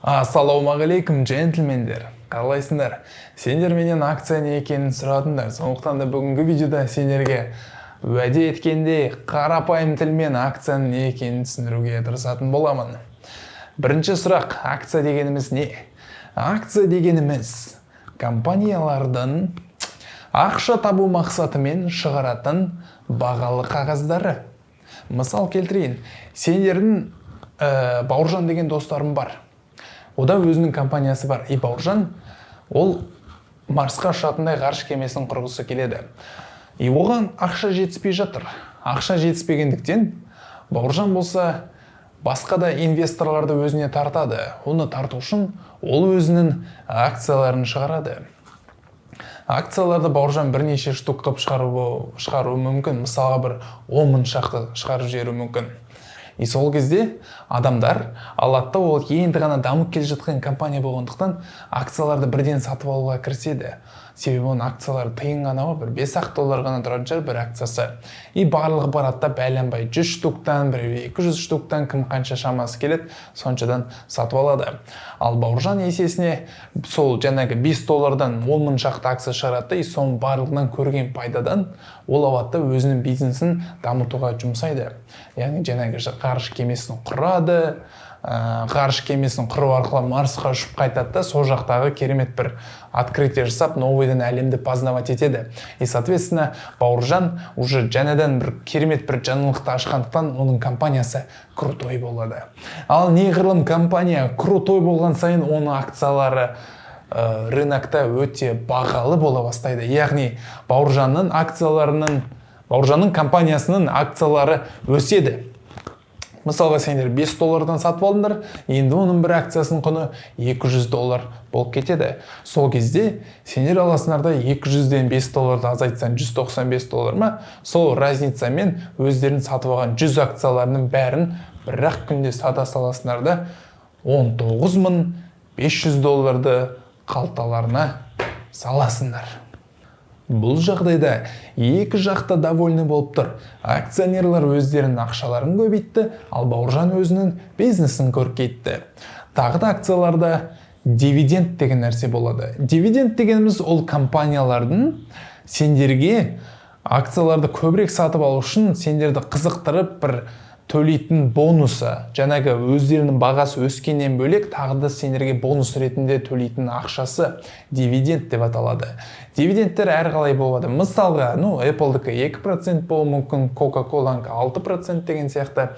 Ассалаумағалейкум, джентльмендер! Қалайсыңдар? Сендер менен акция не екенін сұрадыңдар. Сондықтан да бүгінгі видеода сендерге уәде еткендей, қарапайым тілмен акцияның не екенін түсіндіруге тырысатын боламын. Бірінші сұрақ: акция дегеніміз не? Акция дегеніміз — компаниялардың ақша табу мақсатымен шығаратын бағалы қағаздары. Мысал келтірейін. Сендердің Бауыржан деген достарым бар. Ода өзінің компаниясы бар. И Бауыржан ол Марсқа ұшатындай ғарыш кемесін құрғысы келеді. И оған ақша жетіспей жатыр. Ақша жетіспегендіктен, Бауыржан болса, басқа да инвесторларды өзіне тартады. Оны тарту үшін ол өзінің акцияларын шығарады. Акцияларды Бауыржан бірнеше штук қылып шығаруы мүмкін. Мысалға, бір 10 000 шақты шығарып жіберуі мүмкін. И сол кезде адамдар алады да, ол енді ғана дамып келе жатқан компания болғандықтан, акцияларды бірден сатып алуға кіріседі. Себебі оның акциялары тиын ғана ғой, бір 5-ақ доллар ғана тұратын шығар бір акциясы. И барлығы барады да, бәленбай 100 штуктан, біреу 200 штуктан, кім қанша шамасы келеді, соншадан сатып алады. Ал Бауыржан есесіне сол жаңағы 5 доллардан 10 000 шақты акция шығарады да, и соның барлығынан көрген пайдадан ол алады да, өзінің бизнесін дамытуға жұмсайды. Яғни жаңағы ғарыш кемесін құрады, ғарыш кемесін құру арқылы Марсқа ұшып қайтады да, сол жақтағы керемет бір открытие жасап, новыйдан әлемді познавать етеді. И, соответственно, Бауыржан уже жаңадан бір керемет бір жаңалықты ашқандықтан, оның компаниясы крутой болады. Ал неғұрлым компания крутой болған сайын, оның акциялары рынокта өте бағалы бола бастайды. Яғни Бауыржанның акцияларының, Бауыржанның компаниясының акциялары өседі. Мысалға, сендер 5 доллардан сатып алдыңдар, енді оның бір акциясының құны 200 доллар болып кетеді. Сол кезде сендер аласыңдар да, 200-ден 5 долларды азайтсаң, 195 доллар ма, сол разницамен өздерің сатып алған 100 акцияларының бәрін бір ақ күнде сата саласыңдар да, 19 500 долларды қалталарына саласыңдар. Бұл жағдайда екі жақта довольны болып тұр. Акционерлар өздерінің ақшаларын көбейтті, ал Бауыржан өзінің бизнесін көркейтті. Тағы да акцияларда дивиденд деген нәрсе болады. Дивиденд дегеніміз — ол компаниялардың сендерге акцияларды көбірек сатып алу үшін, сендерді қызықтырып, бір төлейтін бонусы. Жаңағы өздерінің бағасы өскеннен бөлек, тағы да сендерге бонус ретінде төлейтін ақшасы дивиденд деп аталады. Дивидендтер әрқалай болады. Мысалға, ну, Apple'дікі 2% болуы мүмкін, Coca-Cola'нікі 6% деген сияқты.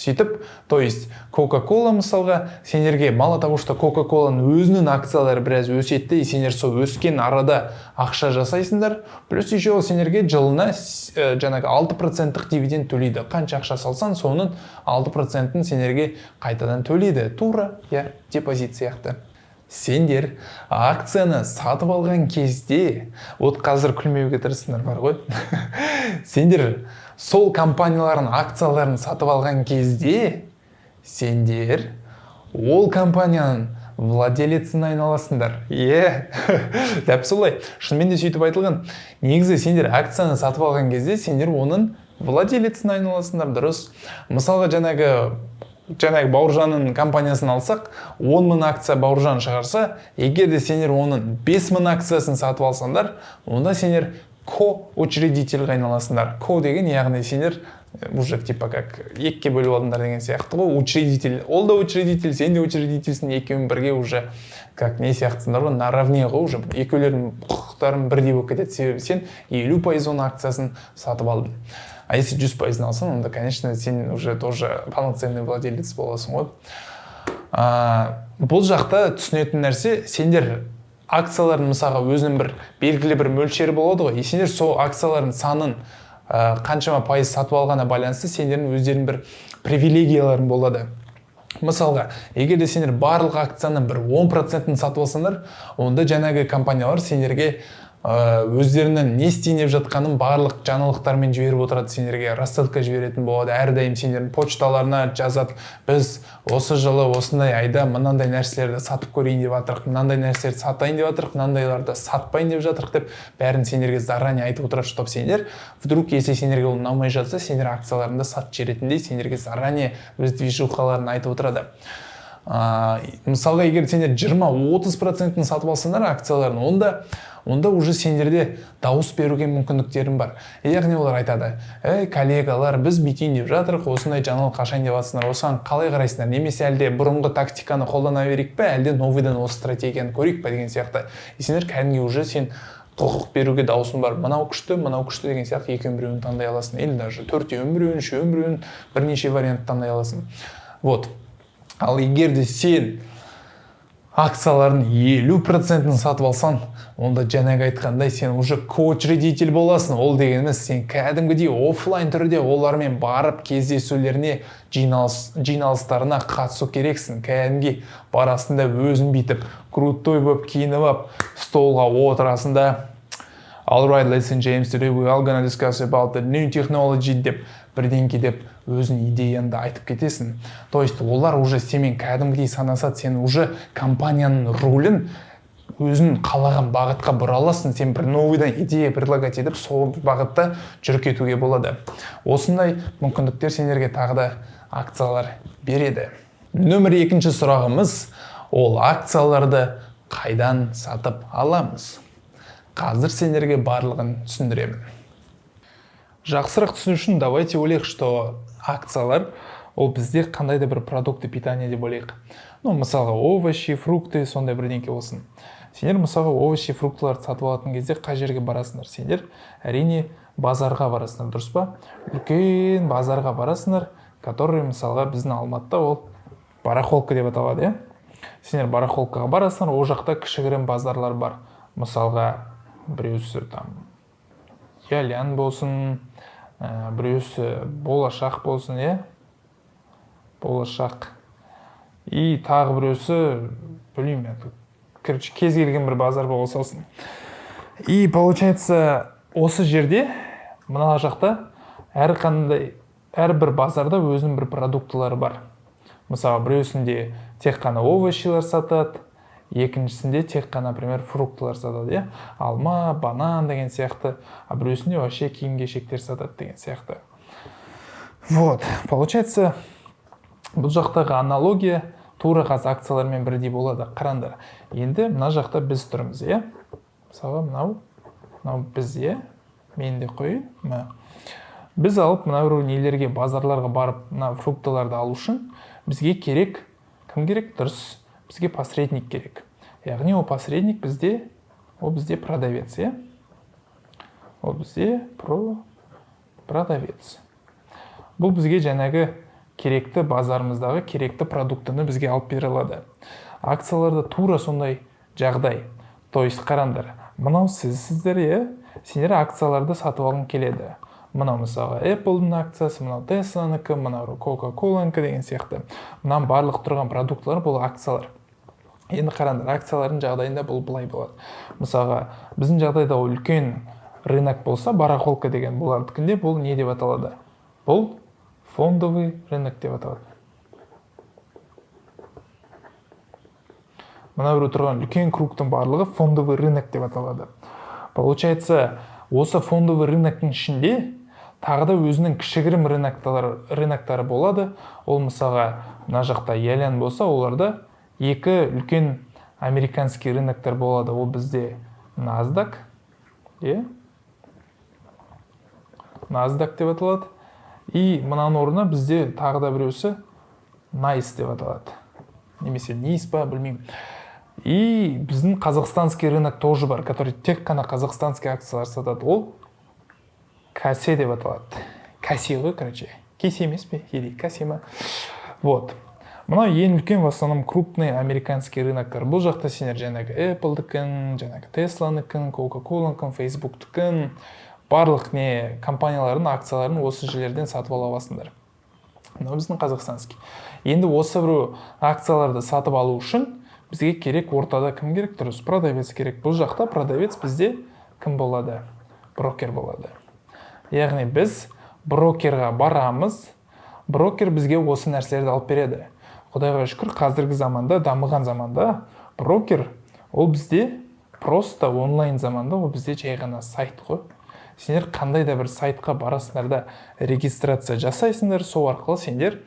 Сөйтіп, то есть Coca-Cola, мысалға, сендерге мало того, что Coca-Cola'ның өзінің акциялары біраз өседі де, и сендер сол өскен арада ақша жасайсыңдар, плюс еще ол сендерге жылына жаңағы 6 проценттік дивиденд төлейді. Қанша ақша салсаң, соның 6 процентін сендерге қайтадан төлейді. Тура, иә, депозит сияқты. Сендер акцияны сатып алған кезде, вот қазір күлмеуге тырысыңдар бар ғой, сендер сол компаниялардың акцияларын сатып алған кезде, сендер ол компанияның владелеціне айналасыңдар. Иә, дәп солай, шынымен де сөйтіп айтылған. Негізі, сендер акцияны сатып алған кезде, сендер оның владелеціне айналасыңдар. Дұрыс. Мысалға, жаңағы Бауыржанның компаниясын алсақ, 10 мың акция Бауыржан шығарса, егер де сендер оның 5 мың акциясын сатып алсаңдар, онда сендер ко-учредительға айналасыңдар. Ко деген, яғни сендер уже типа как екіге бөліп алдыңдар деген сияқты ғой. Учредитель, ол да учредитель, сен де учредительсің, екеуің бірге уже как не сияқтысыңдар ғой, наравне ғой. Уже екеулерінің құқықтарың бірдей болып кетеді, себебі сен 50% оның акциясын сатып алдың. А если 100 пайызын алсаң, онда, конечно, сен уже тоже полноценный владелец боласың ғой. Бұл жақта түсінетін нәрсе: сендер акциялардың, мысалға, өзінің бір белгілі бір мөлшері болады ғой, и сендер сол акциялардың санын қаншама пайыз сатып алғанына байланысты сендердің өздерінің бір привилегияларың болады. Мысалға, егер де сендер барлық акцияның бір 10 процентін сатып алсаңдар, онда жаңағы компаниялар сендерге өздерінің не істейін деп жатқанын барлық жаңалықтармен жіберіп отырады. Сендерге рассылка жіберетін болады, әрдайым сендердің почталарына жазады: «Біз осы жылы осындай айда мынандай нәрселерді сатып көрейін деп жатырық, мынандай нәрселерді сатайын деп жатырық, мынандайларды сатпайын деп жатырық», — деп бәрін сендерге заранее айтып отырады, чтобы сендер вдруг, если сендерге ол ұнамай жатса, сендер акцияларыңды сатып жіберетіндей, сендерге заранее өз движухаларын айтып отырады. Мысалы, егер сендер 20-30%-ін сатып алсаңдар акцияларын, онда уже сендерде дауыс беруге мүмкіндіктерің бар. Яғни олар айтады: «Ей, коллегалар, біз бүйтейін деп жатырық, осындай жаңалық ашайын деп жатсыңдар, осыған қалай қарайсыңдар? Немесе әлде бұрынғы тактиканы қолдана берейік пе, әлде новыйдан осы стратегияны көрейік па?» деген сияқты. И сендер кәдімгідей уже сен құқық беруге дауысың бар. Мынау күшті, мынау күшті деген сияқты екеуінің біреуін таңдай аласың, или даже төртеуінің біреуін, үшеуінің біреуін, бірнеше вариант таңдай аласың. Вот. Ал егер де сен акциялардың 50%-ін сатып алсаң, онда жаңағы айтқандай сен уже коучредитель боласың. Ол дегеніміз, сен кәдімгідей офлайн түрде олармен барып, кездесулеріне, жиналыстарына қатысу керексің. Кәдімгідей барасың да, өзің бүйтіп крутой болып киініп алып, столға отырасың да: «All right, ladies and gents, today we are gonna discuss about the new technology» деп, бірдеңке деп, өзің идеяңды айтып кетесің. То есть олар уже сенімен кәдімгідей санасады. Сен уже компанияның рулін өзің қалаған бағытқа бұра аласың. Сен бір новыйдан идея предлагать етіп, сол бағытта жүріп кетуге болады. Осындай мүмкіндіктер сендерге тағы да акциялар береді. Нөмір екінші сұрағымыз: ол акцияларды қайдан сатып аламыз? Қазір сендерге барлығын түсіндіремін. Жақсырақ түсіну үшін давайте ойлайық, что акциялар ол бізде қандай да бір продукты питания деп ойлайық. Ну, мысалға, овощи, фрукты, сондай бірдеңке болсын. Сендер, мысалға, овощи, фруктыларды сатып алатын кезде қай жерге барасыңдар? Сендер, әрине, базарға барасыңдар, дұрыс па? Үлкен базарға барасыңдар, который, мысалға, біздің Алматыда ол Барахолка деп аталады, иә. Сендер барахолкаға барасыңдар, ол жақта кішігірім базарлар бар. Мысалға, біреусі там Ялян болсын, біреусі Болашақ болсын, иә, Болашақ, и тағы біреусі, білмеймін енді, короче, кез келген бір базар бола салсын. И получается, осы жерде, мына жақта әрқандай, әрбір базарда өзінің бір продуктылары бар. Мысалы, біреусінде тек қана овощилар сатады, екіншісінде тек қана, например, фруктылар сатады, иә, алма, банан деген сияқты, а біреусінде вообще киім кешектер сатады деген сияқты. Вот, получается, бұл жақтағы аналогия тура қазір акциялармен бірдей болады. Қараңдар, енді мына жақта біз тұрмыз, иә. Мысалға, мынау біз, иә, мен де қояйын. Мына біз алып, мына бір нелерге, базарларға барып, мына фруктыларды алу үшін бізге керек, кім керек? Дұрыс, бізге посредник керек. Яғни ол посредник бізде, ол бізде продавец, иә, ол бізде продавец. Бұл бізге жаңағы керекті базарымыздағы керекті продуктыны бізге алып бере алады. Акцияларда тура сондай жағдай. То есть қараңдар, мынау сіздер, иә, сендер акцияларды сатып алғың келеді. Мынау, мысалға, Apple'дың акциясы, мынау Тесланікі, мынау Кока Коланікі деген сияқты. Мынаның барлық тұрған продуктылар бұл акциялар. Енді қараңдар, акциялардың жағдайында бұл былай болады. Мысалға, біздің жағдайда ол үлкен рынок болса, Барахолка деген, бұлардікінде бұл не деп аталады? Бұл фондовый рынок деп аталады. Мына бір тұрған үлкен кругтың барлығы фондовый рынок деп аталады. Получается, осы фондовый рыноктың ішінде тағы да өзінің кішігірім рыноктары болады. Ол, мысалға, мына жақта Ялян болса, оларда екі үлкен американский рыноктар болады. Ол бізде NASDAQ, иә, NASDAQ деп аталады, и мынаның орнына бізде тағы да біреусі NYSE деп аталады немесе НИС па, білмеймін. И біздің қазақстанский рынок тоже бар, который тек қана қазақстанский акциялар сатады. Ол КАСЕ деп аталады. Касе ғой, короче, кесе емес пе или касе ма? Вот мынау ең үлкен, в основном крупный американский рыноктар. Бұл жақта сендер жаңағы Apple'дікін, жаңағы Тесланікін, Кока Коланікін, Фейсбуктікін, барлық не компаниялардың акцияларын осы жерлерден сатып ала аласыңдар. Мынау біздің қазақстанский. Енді осы бір акцияларды сатып алу үшін бізге керек, ортада кім керек? Дұрыс, продавец керек. Бұл жақта продавец бізде кім болады? Брокер болады. Яғни біз брокерға барамыз, брокер бізге осы нәрселерді алып береді. Құдайға шүкір, қазіргі заманда, дамыған заманда брокер ол бізде просто онлайн заманда, ол бізде жай ғана сайт қой. Сендер қандай да бір сайтқа барасыңдар да, регистрация жасайсыңдар. Сол арқылы сендер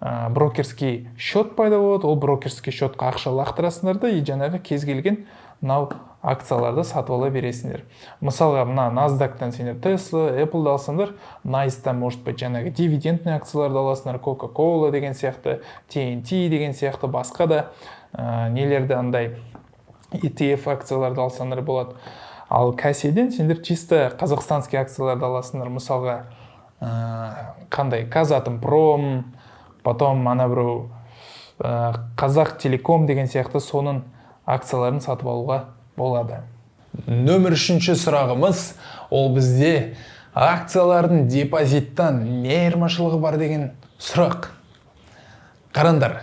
брокерский счет пайда болады. Ол брокерский счетқа ақша лақтырасыңдар да, и жаңағы кез келген мынау акцияларды сатып ала бересіңдер. Мысалға, мына NASDAQ-тан сендер Tesla, Apple-ды алсаңдар, NYSE-тан, может быть, жаңағы дивидендный акцияларды аласыңдар, Coca-Cola деген сияқты, TNT деген сияқты, басқа да нелерді, андай ETF акцияларды алсаңдар болады. Ал KASE-ден сендер чисто казахстанский акцияларды аласыңдар. Мысалға, қандай, Казатомпром, потом ана біреу, Қазақ Телеком деген сияқты, соның акцияларын сатып алуға болады. Нөмір үшінші сұрағымыз, ол бізде акциялардың депозиттан не айырмашылығы бар деген сұрақ. Қараңдар,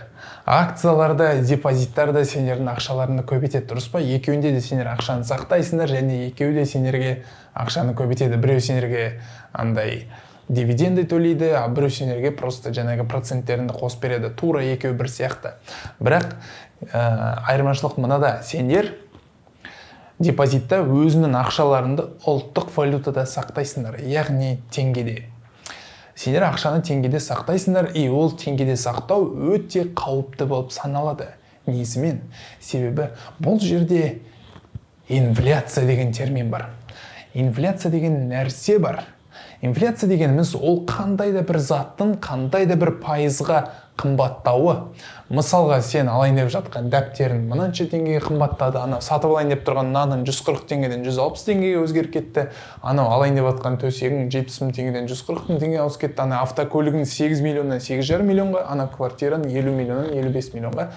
акцияларда, депозиттарда сендердің ақшаларыңды көбейтеді, дұрыс па? Екеуінде де сендер ақшаны сақтайсыңдар және екеуі де сендерге ақшаны көбейтеді. Біреу сендерге андай дивиденді төлейді, а біреу сендерге просто жаңағы проценттеріңді қосып береді. Тура екеуі бір сияқты. Бірақ айырмашылық мынада: сендер депозитта өзіңнің ақшаларыңды ұлттық валютада сақтайсыңдар, яғни теңгеде. Сендер ақшаны теңгеде сақтайсыңдар, и ол теңгеде сақтау өте қауіпті болып саналады. Несімен? Себебі бұл жерде инфляция деген термин бар, инфляция деген нәрсе бар. Инфляция дегеніміз — ол қандай да бір заттың қандай да бір пайызға қымбаттауы. Мысалға, сен алайын деп жатқан дәптерің мынанша теңгеге қымбаттады, анау сатып алайын деп тұрған наның 140 теңгеден 160 теңгеге өзгеріп кетті, анау алайын деп жатқан төсегің 70 мың теңгеден 140 мың теңгеге ауысып кетті, ана автокөлігің 8 миллионнан 8,5 миллионға, ана квартираң 50 миллионнан 55 миллионға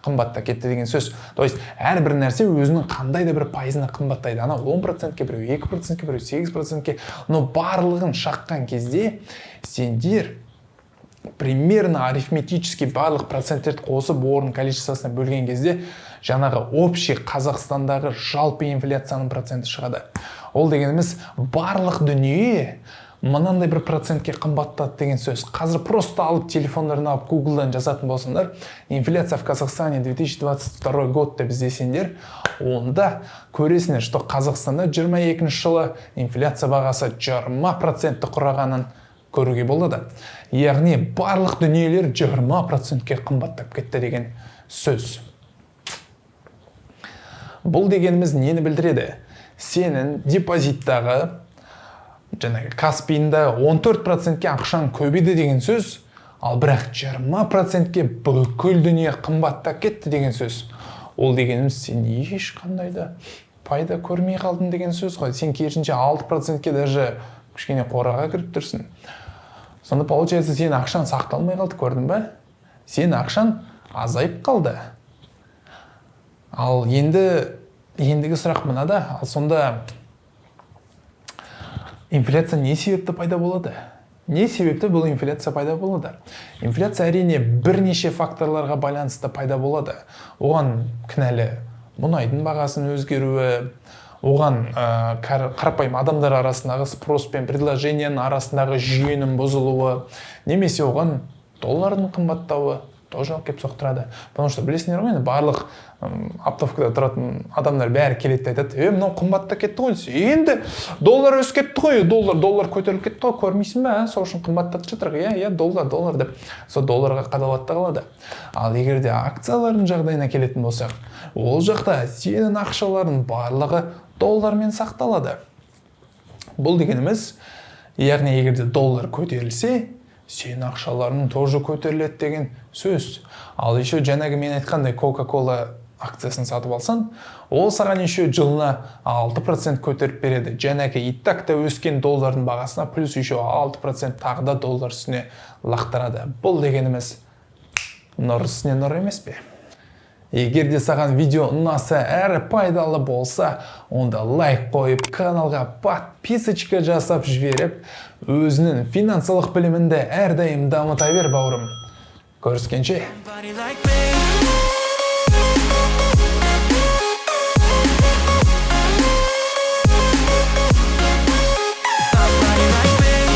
қымбаттап кетті деген сөз. То есть әрбір нәрсе өзінің қандай да бір пайызына қымбаттайды: анау 10%-ке, біреу 2%-ке, біреу 8%-ке. Но барлығын шаққан кезде, сендер примерно арифметически барлық проценттерді қосып, орын количествосына бөлген кезде, жаңағы общий Қазақстандағы жалпы инфляцияның проценті шығады. Ол дегеніміз — барлық дүние мынандай бір процентке қымбаттады деген сөз. Қазір просто алып, телефондарын алып, Гуглдан жазатын болсаңдар, «инфляция в Казахстане 2022 год» деп іздесеңдер, онда көресіңдер, что Қазақстанда 22 жылы инфляция бағасы 20%-ті құрағанын көруге болады. Яғни барлық дүниелер 20%-ке қымбаттап кетті деген сөз. Бұл дегеніміз нені білдіреді? Сенің депозиттағы, жаңағы Каспиінде 14%-ке ақшаң көбейді деген сөз, ал бірақ 20%-ке бүкіл дүние қымбаттап кетті деген сөз. Ол дегеніміз — сен ешқандай да пайда көрмей қалдың деген сөз ғой. Сен керісінше 6%-ке даже кішкене қораға кіріп тұрсың. Сонда получается, сенің ақшаң сақталмай қалды, көрдің ба? Сенің ақшаң азайып қалды. Ал енді ендігі сұрақ мынада: ал сонда инфляция не себепті пайда болады? Не себепті бұл инфляция пайда болады? Инфляция, әрине, бірнеше факторларға байланысты пайда болады. Оған кінәлі мұнайдың бағасының өзгеруі, оған қарапайым адамдар арасындағы спрос пен предложениенің арасындағы жүйенің бұзылуы немесе оған доллардың қымбаттауы тоже алып келіп соқтырады. Потому что білесіңдер ғой енді, барлық оптовкада тұратын адамдар бәрі келеді де айтады: «Е, мынау қымбаттап кетті ғой» десе, енді доллар өсіп кетті ғой, доллар көтеріліп кетті ғой, көрмейсің ба, сол үшін қымбаттатып жатыр, иә, доллар, доллар» деп, сол долларға қадалады да қалады. Ал егер де акциялардың жағдайына келетін болсақ, ол жақта сенің ақшаларың барлығы доллармен сақталады. Бұл дегеніміз, яғни егер де доллар көтерілсе, сенің ақшаларың тоже көтеріледі деген сөз. Ал еще жаңағы мен айтқандай Кока Кола акциясын сатып алсаң, ол саған еще жылына 6% көтеріп береді. Жаңағы и так та өскен доллардың бағасына плюс еще 6% тағы да доллар үстіне лақтырады. Бұл дегеніміз нұр үстіне нұр емес пе? Егер де саған видео ұнаса әрі пайдалы болса, онда лайк қойып, каналға подписочка жасап жіберіп, өзінің финансылық біліміңді әрдайым дамыта бер, бауырым. Көріскенше! Somebody like me.